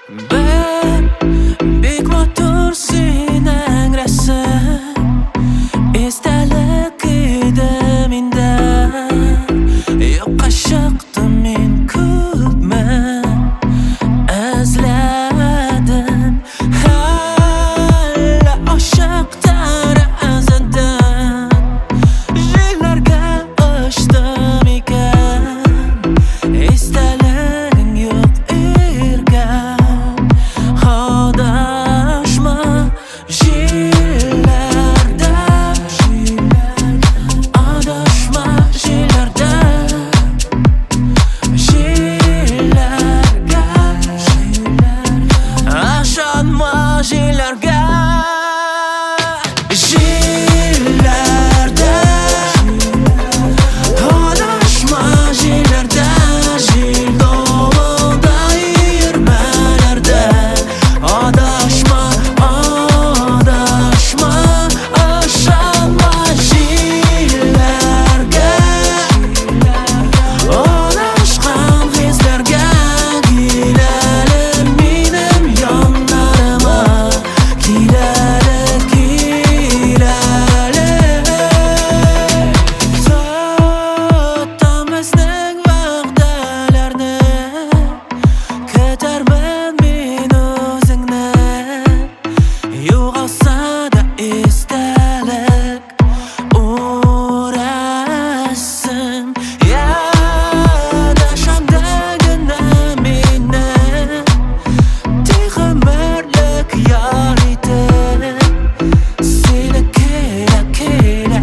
Бер бик матур синең рәсем, истәлек иде миндә. Юкка чыкты, мин күпме эзләдем. Әллә ачык тәрәзәдән җилләргә очты микән? Истәлегең юк, иркәм. Адашма җилләрдә, адашма җилләрдә, җилләргә, ышанма җилләргә. Җилләрдә, адашма җилләрдә, җил давылда өермәләрдә. Адашма, адашма, ышанма җилләргә. Адашкан хисләргә кил әле минем яннарыма. Кил әле, кил әле. Тотам безнең вәгъдәләрне, көтәрмен мин үзеңне. Югалса да истәлек, үрәсем. Янәшәмдә генә мине, тик гомерлек яр итеп. Сине килә, килә,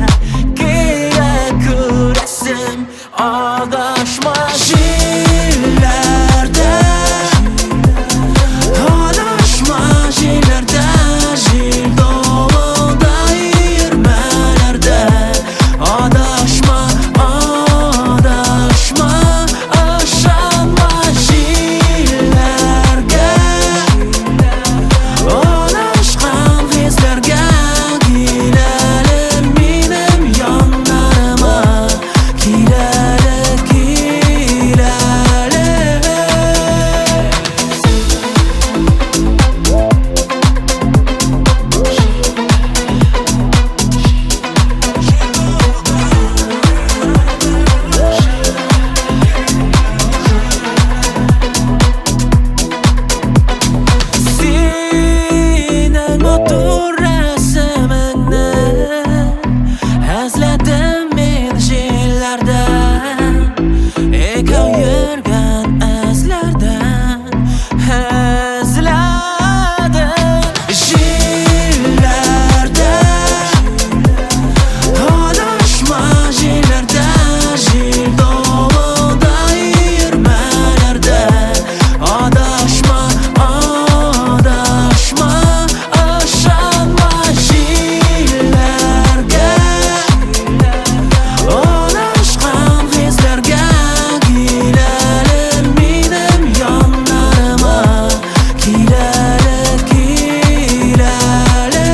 килә күрәсем. Адашма җилләрдә, адашма җилләрдә, җил давылда өермәләрдә. Адашма, адашма, ышанма җилләргә. Адашкан хисләргә кил әле минем яннарыма. Кил әле, кил әле. Синең матур рәсемеңне эзләдем мин җилләрдән, икәү йөргән эзләрдән эзләдем. Җилләрдә, адашма җилләрдә, җил давылда өермәләрдә. Адашма, адашма, ышанма җилләргә. Адашкан хисләргә кил әле минем яннарыма. Кил әле, кил әле.